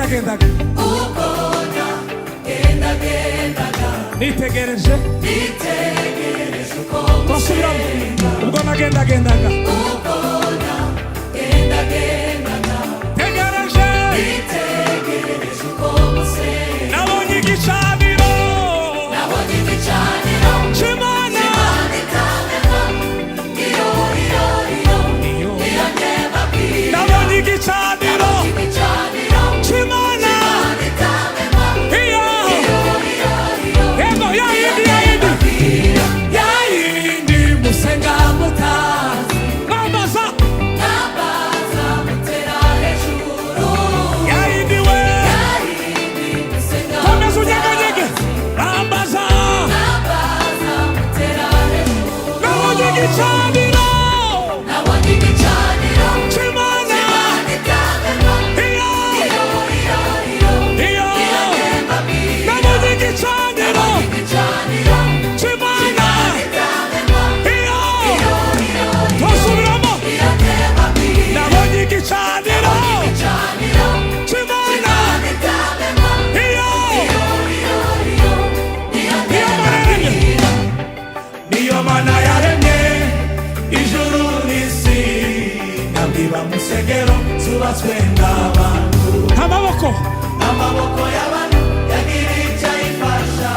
Nagendagendaga. Ubwo nagendagendaga. Nitegereje. Nitegereje uko Turasubiramo. musenga. Ubwo nagendagendaga. Ubwo nagendagendaga. Tegereje. Nitegereje uko musenga. Nabonye igicaniro. Nabonye igicaniro. Cy'Imana. Imana itamenwa. Iyo, iyo, iyo. Iyo. Iyo ndebabwira. Nabonye igicaniro. Nabonye igicaniro. Cy'Imana. Imana itamenwa. Iyo. Iyo, iyo, iyo. Yego, ya yindi, ya yindi. Ndebabwira. Ya yindi musenga. Mutazi. Mwambaza. Nambaza mutera hejuru. Ya yindi we. Yayindi musenga. Komeza unyeganyege. Bambaza. Nambaza mutera hejuru. Nabonye igicaniro. Nabonye igicaniro. Cy'Imana. Imana itamenwa. Iyo. Iyo, iyo, iyo. Iyo. Iyo ndebabwira. Nabonye igicaniro. Nabonye igicaniro. Cy'Imana. Imana itamenwa. Iyo. Iyo, iyo, iyo. Turasubiramo. Iyo ndebabwira. Nabonye igicaniro. Igicaniro. Cy'Imana. Imana itamenwa. Iyo. Iyo, iyo, iyo. Iyo Niyo Mana yaremye. ndebabwira. Niyo Mana yaremye ijuru n'isi, ntabwo iba mu nsengero zubatswe n'abantu. Amaboko. Amaboko y'abantu yagira icyo ayifasha.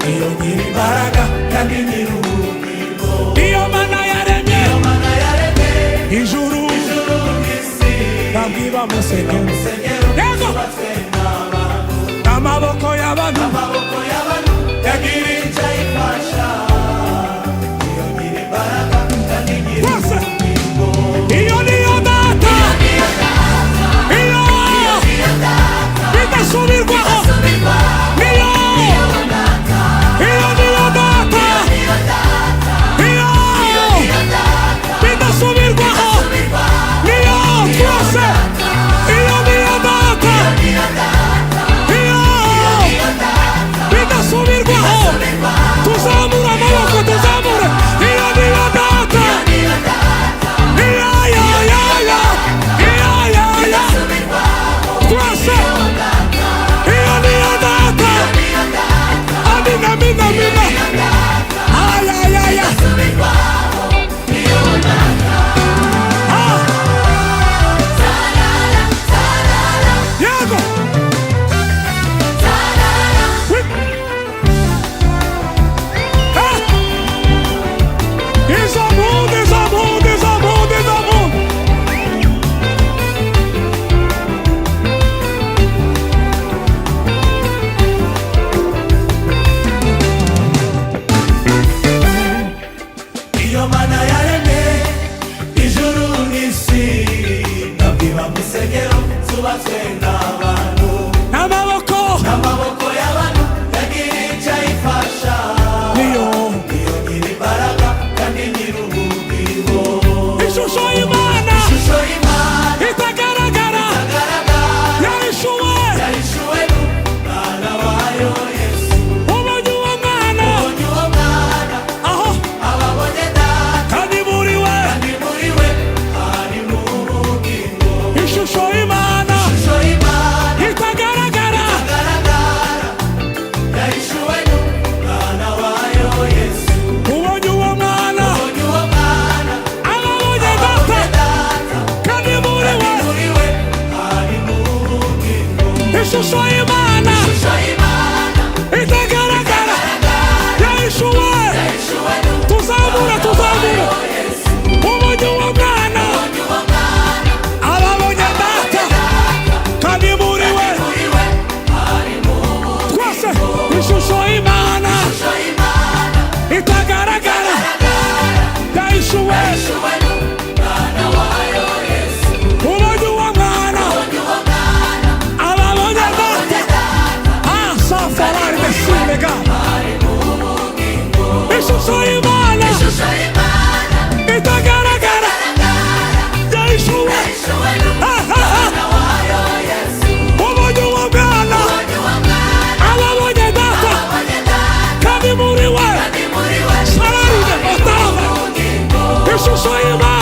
Niyo nyiri imbaraga kandi nyir'ubugingo. Niyo Mana yaremye. Mana yaremye. Ijuru. Ijuru n'isi. Ntabwo iba mu nsengero. Nsengero. Yego. Zubatswe n'abantu. Amaboko y'abantu. Amaboko y'abantu yagira icyo ayifasha. Niyo nyiri imbaraga kandi Twese. nyir'ubugingo. Iyo niyo Data. Niyo Data. Iyo. Niyo Data. Bidasubirwaho. Idasubirwaho. Niyo. Niyo Data. Iyo niyo Data. Niyo Data. Iyo. Niyo Data. Bidasubirwaho. Idasubirwaho. Niyo twese. Iyo niyo Data. Niyo Data. Iyo. Niyo Data. Bidasubirwaho. Tuzamure amaboko, tuzamure. Iyo niyo Data. Niyo Data. Iyo, yo, yo, yo. Iyo, yo, yo. Twese. Iyo niyo Data. Amina, amina, amina. Ay, ay, ay, ay. Ah. Yego. Wi- Ah. Izo mpundu, izo mpundu, izo mpundu, izo mpundu. Iyo Mana yaremye ijuru n'isi, ntabwo iba mu nsengero zubatswe n'abantu. N'amaboko. Amaboko y'abantu yagira icyo ayifasha. Niyo. Niyo nyiri imbaraga kandi nyir'ubugingo. Ishusho y'Imana. Ishusho y'Imana. Itagaragara. Itagaragara. Yahishuwe. Yahishuwe n'umwana wayo Yesu. Ubonye uwo mwana. Ubonye uwo mwana. Aho. Ababonye Data. Kandi muri we. Kandi muri we harimo ubugingo. Ishusho y'Imana. Ishusho y'Imana. Itagaragara. Itagaragara. Yahishuwe n'umwana wayo Yesu. Ubonye uwo mwana. Ubonye uwo mwana. Ababonye Data. Ababonye Data. Kandi muri Kandi we. muri we harimo ubugingo. Ishusho y'Imana. Ishusho y'Imana. Itagaragara. Itagaragara. Yahishuwe. Yahishuwe n'umwana Tuzamure, tuzamure. wayo Yesu. Ubonye uwo mwana. Ubonye uwo mwana. Ababonye Data. Kandi muri we. Muri we harimo ubugingo. Twese. Ishusho y'Imana. Ishusho y'Imana. Itagaragara. Itagaragara. Yahishuwe. Yahishuwe n'umwana wayo Yesu. Ubonye uwo mwana. Ubonye uwo mwana. Ababonye Data. Ababonye Data. Ah, safarari desimega. Harimo ubugingo. Ishusho y'Imana. Ishusho y'Imana. Itagaragara. Itagaragara. Yahishuwe. Yahishuwe Ah, ah, ah. n'umwana wayo Yesu. Ubonye uwo mwana. Ubonye uwo mwana. Ababonye Data. Ababonye Data. Kandi muri we. Kandi muri we Sararide, harimo otava. ubugingo. Ishusho y'Imana.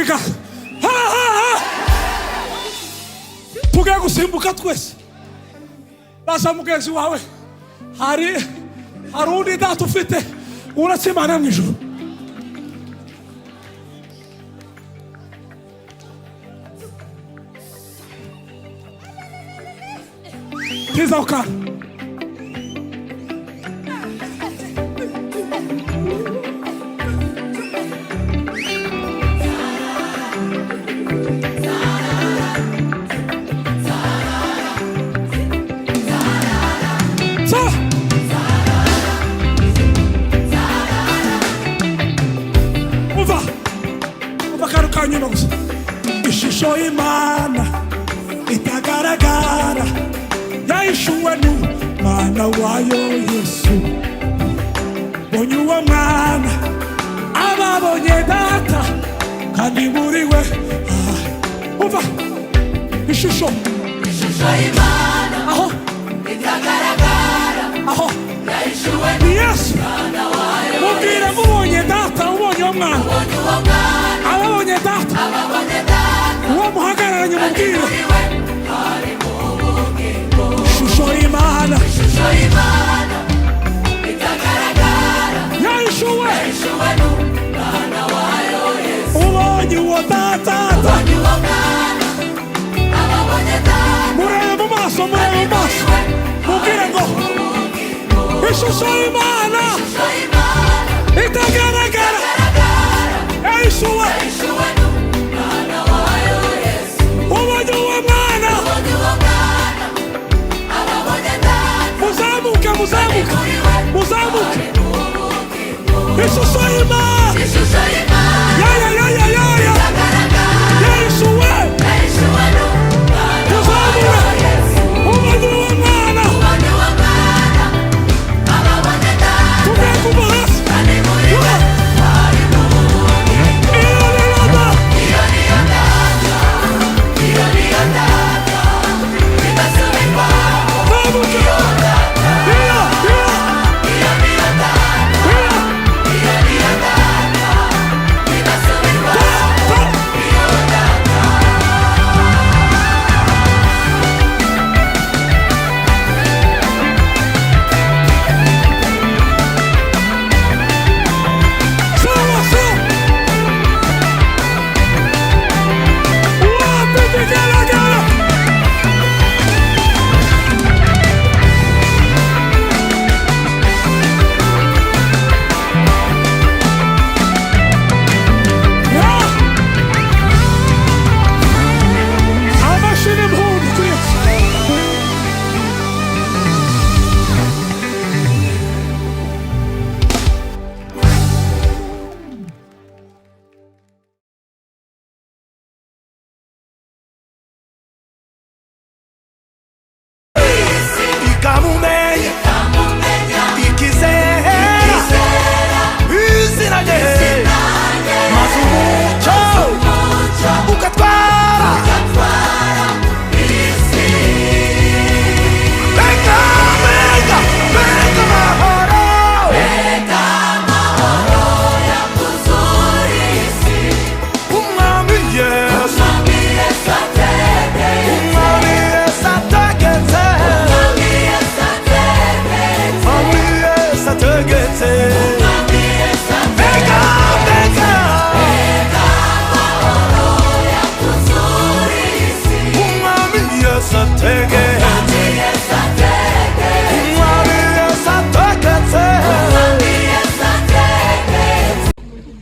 Ibiganza. Ha ha ha! Tugiye gusimbuka twese. Baza mugenzi wawe, hari undi data ufite uretse Imana mu ijuru? Tiza ako kantu. Sa! Umva, umva akantu ka nyuma gusa. Ishusho y'Imana itagaragara yahishuwe n'Umwana wayo Yesu. Bonye uwo mwana ababonye Data, kandi muri we, ah, umva ishusho. Ishusho y'Imana aho itagaragara aho yahishuwe ni Yesu. n'Umwana wayo. Mubwire ngo ubonye Data, ubonye uwo mwana Ubonye uwo mwana ababonye Data. Ababonye Data. Uwo muhagararanye, mubwire. Muri we harimo ubugingo. Ishusho y'Imana Ishusho y'Imana itagaragara yahishuwe yahishuwe n'Umwana wayo Yesu. Ubonye uwo Data. Ubonye uwo mwana ababonye Data. Murebe mu maso, murebe mu maso, mubwire ngo ishusho y'Imana Ishusho y'Imana itagaragara itagaragara yahishuwe yahishuwe n'Umwana wayo Yesu. Ubonye uwo mwana Ubonye uwo mwana ababonye Data. Muzamuke, muzamuke, Muri we muzamuke. harimo ubugingo. Ishusho y'Imana Ishusho y'Imana ya ya ya ya ya ya itagaragara yahishuwe yahishuwe n'Umwana Tuzamure. wayo Yesu. Ubonye uwo mwana Ubonye uwo mwana ababonye Data. Tugiye kuva hasi. Kandi muri we harimo ubugingo. Iyo niyo Data. Iyo niyo Data, iyo niyo Data, idasubirwaho. Zamuke. Iyo Data, Iyo iyo iyo niyo Data, iyo iyo niyo Data, idasubirwaho. Ta. Iyo Data. Sawa sawa. Wapi vigelegele? Ya! Amashyi n'impundu kuri Yesu. Ikamumenya, ikizera izina rye, maze umucyo ugatwara. Mbega, mbega, mbega amahoro! Umwami Yesu, Umwami Yesu ategetse, Umwami Yesu ategetse. Mbega, mbega, Umwami Yesu ategetse, Umwami Yesu ategetse.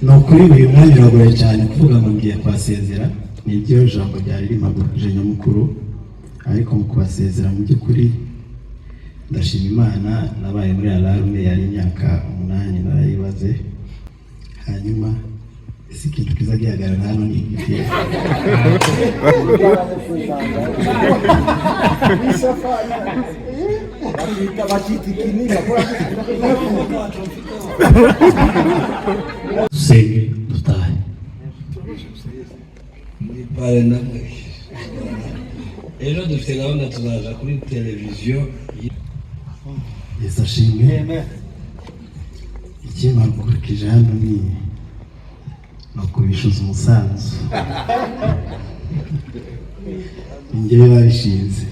Ni ukuri uyu mwanya uragoye cyane kuvuga ngo ngiye kubasezera. Ni ibyo jambo ryari rimpagurukije nyamukuru, ariko mu kubasezera, mu by'ukuri ndashima Imana. Nabaye muri Alarm yari imyaka 8, narayibaze. Hanyuma si ikintu kiza gihagarara hano ni igiti. Dusenge dutahe. Muri pare namwe ejo dufite gahunda, tuzaza kuri televiziyo. Yesu ashimwe. Ikimpagurukije hano ni Ni ukubishyuza umusanzu, ni njyewe babishinze.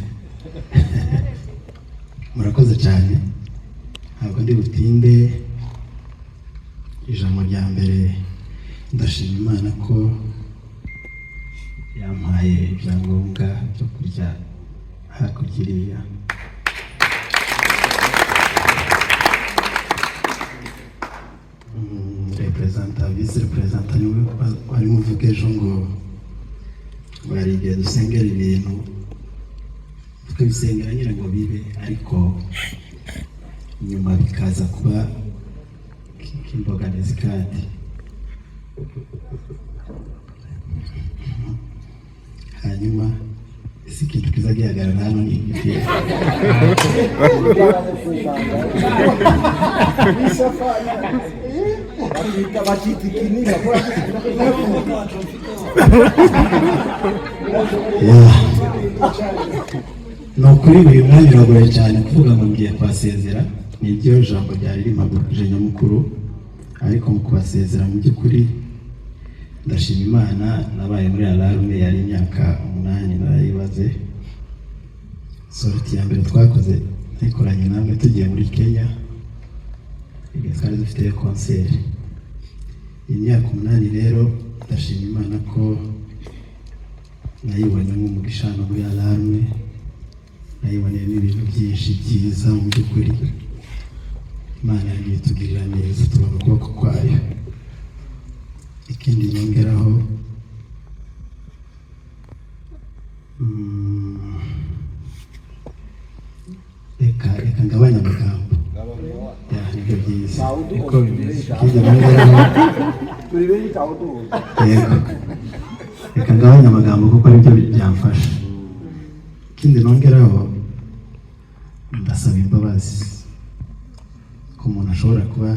Murakoze cyane, ntabwo ndi butinde. Ijambo rya mbere, ndashima Imana ko yampaye ibyangombwa byo kurya hakurya iriya. Représentant, vice représentant niwe warimo uvuga ejo ngo hari igihe dusengera ibintu, tukabisengera nyine ngo bibe, ariko nyuma bikaza kuba nk'imbogamizi. Kandi hanyuma si ikintu kiza gihagarara hano ni igiti. Yeah. Ni ukuri uyu mwanya uragoye cyane kuvuga ngo ngiye kubasezera. Niryo jambo ryari rimpagurukije nyamukuru, ariko mu kubasezera, mu by'ukuri ndashima Imana. Nabaye muri Alarme yari imyaka 8, narayibaze. Sortie ya mbere twakoze nayikoranye namwe tugiye muri Kenya, igihe twari dufite concert. Iyi myaka 8 rero, ndashima Imana ko nayibonye nk'umugisha hano muri Alarme, nayiboneyemo ibintu byinshi byiza. Mu by'ukuri Imana yagiye itugirira neza, tubona ukuboko kwayo. Ikindi nyongeraho, reka ngabanye amagambo ya, nibyo byiza. Niko bimeze. Ikindi nongeraho, yego, reka ngabanye amagambo kuko aribyo byamfasha. Ikindi nongeraho, ndasaba imbabazi ko umuntu ashobora kuba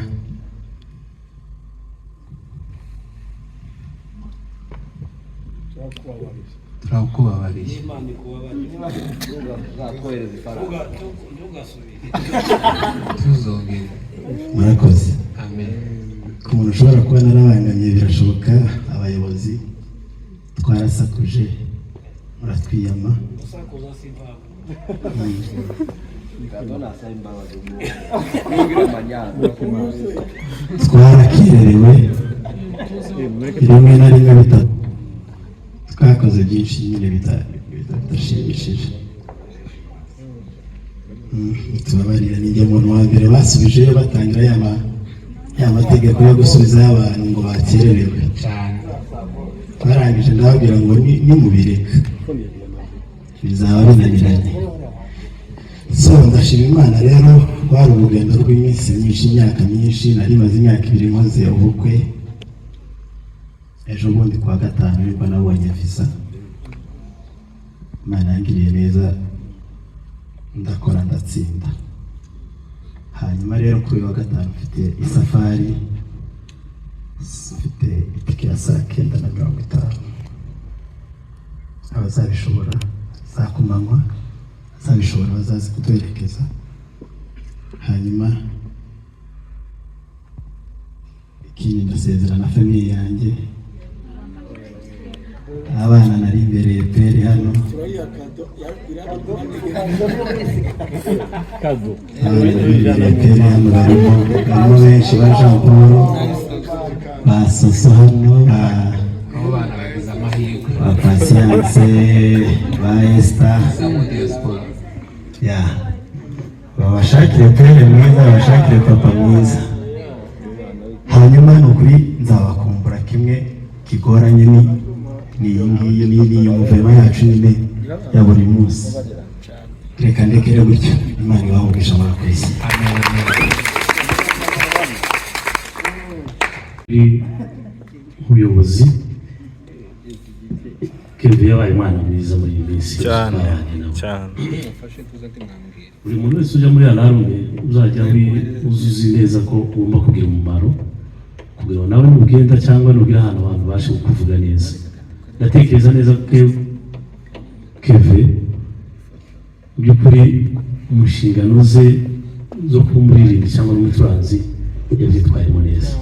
Turakubabariye. Imana ikubabarire. Ntugasubire. Tuzongere. Murakoze. Amen. Ku muntu ushobora kuba narabangamiye, birashoboka, abayobozi twarasakuje muratwiyama. Gusakuza si impamvu. Twarakererewe rimwe na rimwe, twakoze byinshi nyine bidashimishije. Tubabarire, ni njye muntu wa mbere basubijeyo batangira ya mategeko yo gusubizayo abantu ngo bakererewe. Cyane. Barangije ndababwira ngo nimubireka bizaba binaniranye. So ndashima Imana rero, rwari urugendo rw'iminsi myinshi, imyaka myinshi. Nari maze imyaka 2 nkoze ubukwe. Ejo bundi kuwa gatanu nibwo nabonye visa. Imana yangiriye neza, ndakora ndatsinda. Hanyuma rero kuri uyu wa gatanu mfite isafari, mfite itike ya saa 9:50. Abazabishobora za kumanywa, abazabishobora bazazi kuduherekeza. Hanyuma ikindi, ndasezera na famille yanjye, abana nari imbereye peri hano, abana nari imbereye peri hano barimo benshi, ba Jean Paul, ba Soso hano, ba Abo bana bagize amahirwe. ba Patience, ba Esther. Zo mu diaspora. Ya, babashakire pere mwiza, babashakire papa mwiza. Hanyuma ni ukuri nzabakumbura. Kimwe kigoranye ni iyi ngiyi, ni iyi muvema yacu nyine ya buri munsi. Reka ndekere gutyo, Imana ibahe umugisha, murakoze. Amen, amen. Ubuyobozi, Kevin yabaye umwana mwiza muri iyi minsi Cyane. twabanye nawe. Cyane. Buri muntu wese ujya muri Alarme uzajya uzi neza ko ugomba kugira umumaro, kugira ngo nawe nugenda cyangwa nugira ahantu abantu babashe kukuvuga neza. Ndatekereza neza ko Kevin mu by'ukuri mu nshingano ze zo kuba umuririmbyi cyangwa n'umucuranzi yabyitwayemo neza.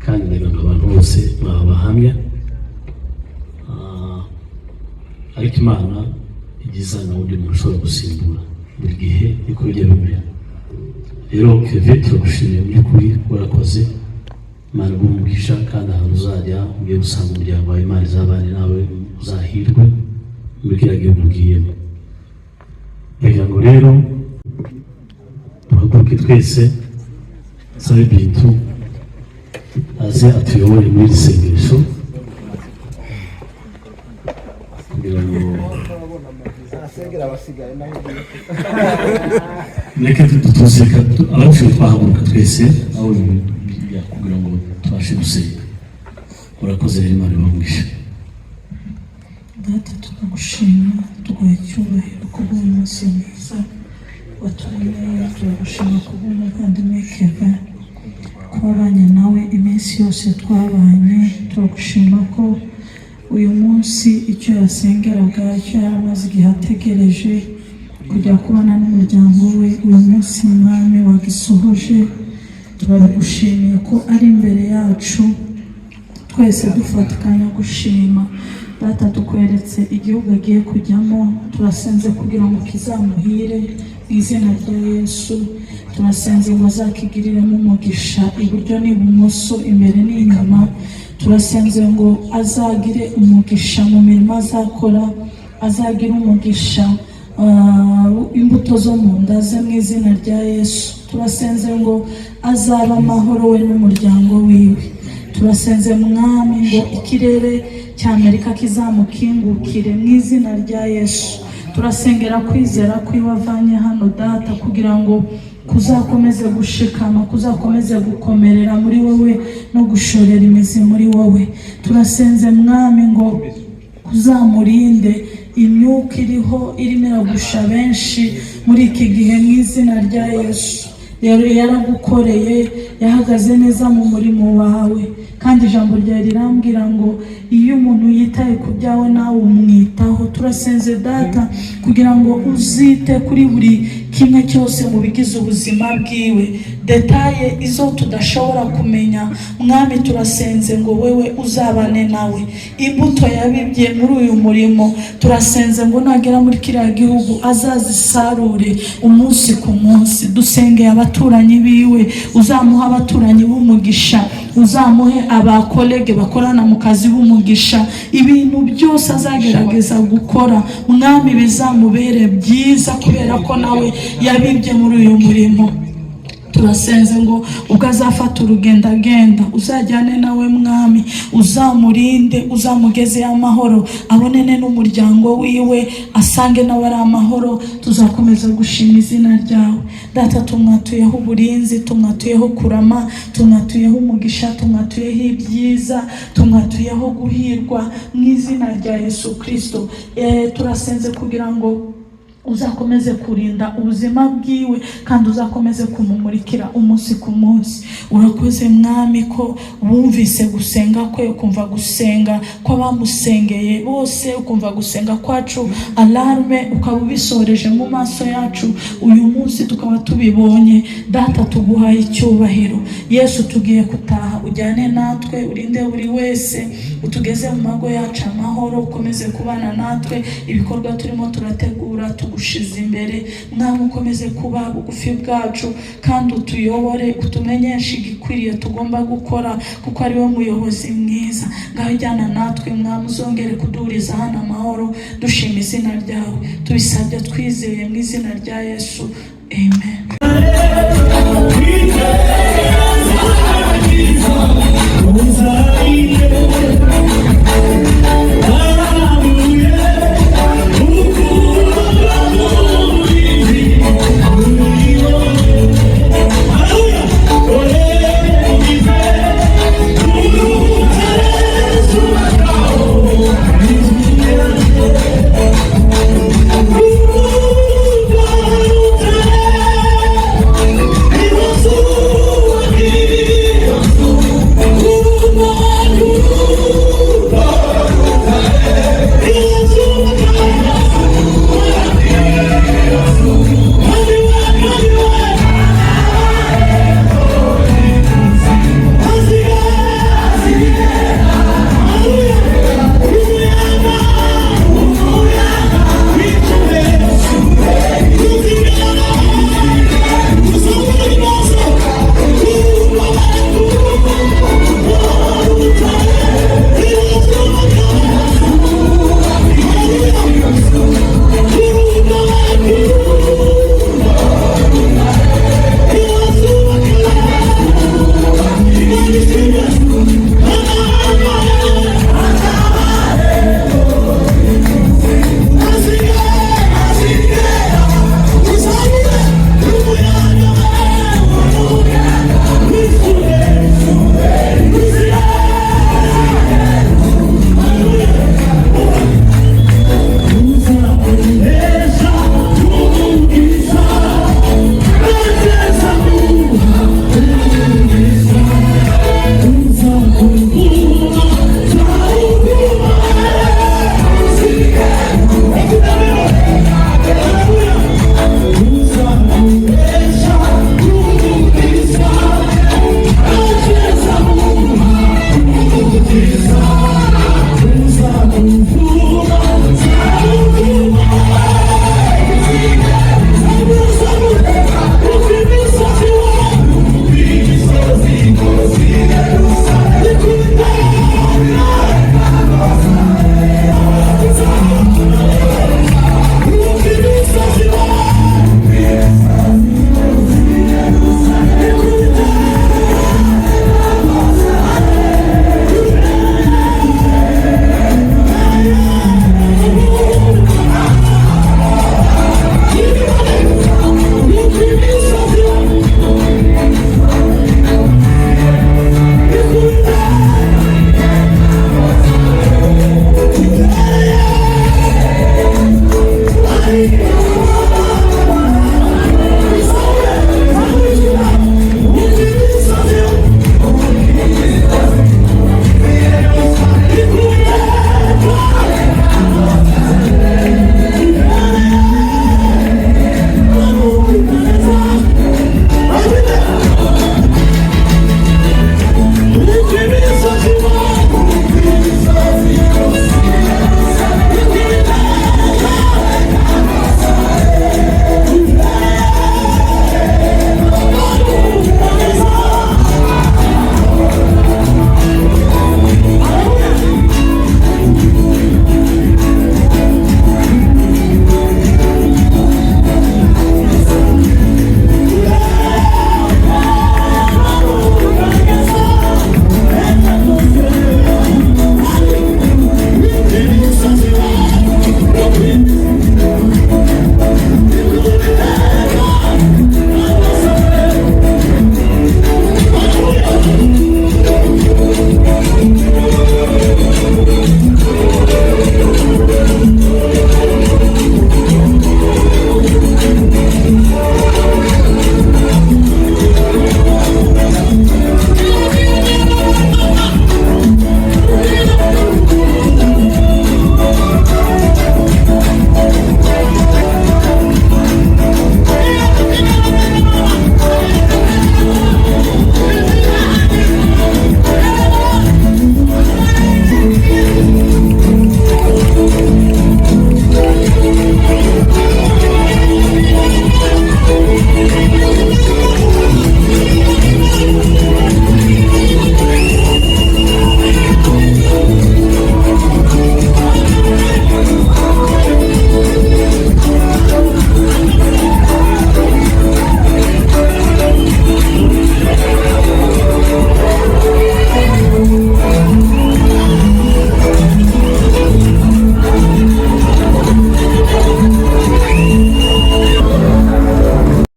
Kandi ndagira ngo abantu bose mwaba bahamya. Ariko Imana igiza na undi muntu ushobora gusimbura, buri gihe niko bijya bimera. Rero Kevin, turagushimiye mu by'ukuri, warakoze. Imana iguhe umugisha, kandi ahantu uzajya ugiye gusanga umuryango wawe, Imana izabane nawe, uzahirwe muri kiriya gihugu ugiyemo. Ndagira ngo rero duhaguruke twese, nsabe Bintu aze atuyobore muri iri sengesho kugira ngo Asengera abasigaye naho ugiye. Mureke dutuze, reka abapfuye twahaguruka twese aho kugira ngo tubashe gusenga. Urakoze rero, Imana ibahe. Data, tukagushima, tuguha icyubahiro kubw'uyu munsi mwiza waturemeye. Turagushima kubw'umuvandimwe Kevin, twabanye nawe iminsi yose twabanye. Turagushima ko uyu munsi icyo yasengeraga, icyo yari amaze igihe ategereje, kujya kubana n'umuryango we, uyu munsi Mwami wagisohoje. Turabigushimiye ko ari imbere yacu twese dufatikanya gushima. Data, tukweretse igihugu agiye kujyamo. Turasenze kugira ngo kizamuhire mu izina rya Yesu. Turasenze ngo azakigiriremo umugisha iburyo n'ibumoso, imbere n'inyuma. Turasenze ngo azagire umugisha mu mirimo azakora, azagire umugisha imbuto zo mu nda ze mu izina rya Yesu. Turasenze ngo azabe amahoro we n'umuryango wiwe. Turasenze Mwami ngo ikirere cy'Amerika kizamukingukire mu izina rya Yesu. Turasengera kwizera kwiwe avanye hano, Data, kugira ngo kuzakomeze gushikama, kuzakomeze gukomerera muri wowe no gushorera imizi muri wowe. Turasenze Mwami ngo uzamurinde imyuka iriho irimo iragusha benshi muri iki gihe mu izina rya Yesu. Rero yaragukoreye, yahagaze neza mu murimo wawe, kandi ijambo ryawe rirambwira ngo iyo umuntu yitaye ku byawe nawe umwitaho. Turasenze Data kugira ngo uzite kuri buri kimwe cyose mu bigize ubuzima bwiwe, détails izo tudashobora kumenya. Mwami, turasenze ngo wewe uzabane nawe. Imbuto yabibye muri uyu murimo, turasenze ngo nagera muri kiriya gihugu azazisarure umunsi ku munsi. Dusengeye abaturanyi biwe, uzamuhe abaturanyi b'umugisha, uzamuhe abacollègues bakorana mu kazi b'umugisha. Ibintu byose azagerageza gukora, Mwami, bizamubere byiza kubera ko nawe yabibye muri uyu murimo. Turasenze ngo ubwo azafata urugendo agenda, uzajyane nawe Mwami, uzamurinde, uzamugezeyo amahoro, abonene n'umuryango wiwe, asange nawe ari amahoro. Tuzakomeza gushima izina ryawe. Data, tumwatuyeho uburinzi, tumwatuyeho kurama, tumwatuyeho umugisha, tumwatuyeho ibyiza, tumwatuyeho guhirwa mu izina rya Yesu Kirisito. Turasenze kugira ngo uzakomeze kurinda ubuzima bwiwe kandi uzakomeze kumumurikira umunsi ku munsi. Urakoze Mwami ko wumvise gusenga kwe, ukumva gusenga kw'abamusengeye bose, ukumva gusenga kwacu Alarme, ukaba ubisoreje mu maso yacu uyu munsi tukaba tubibonye. Data, tuguhaye icyubahiro. Yesu, tugiye gutaha, ujyane natwe, urinde buri wese, utugeze mu mago yacu amahoro, ukomeze kubana natwe ibikorwa turimo turategura. Tugushize imbere Mwami, ukomeze kuba bugufi bwacu kandi utuyobore, utumenyeshe igikwiriye tugomba gukora, kuko ari we muyobozi mwiza. Ngaho ujyana natwe Mwami, uzongere kuduhuriza hano amahoro, dushima izina ryawe. Tubisabye twizeye mu izina rya Yesu, amen.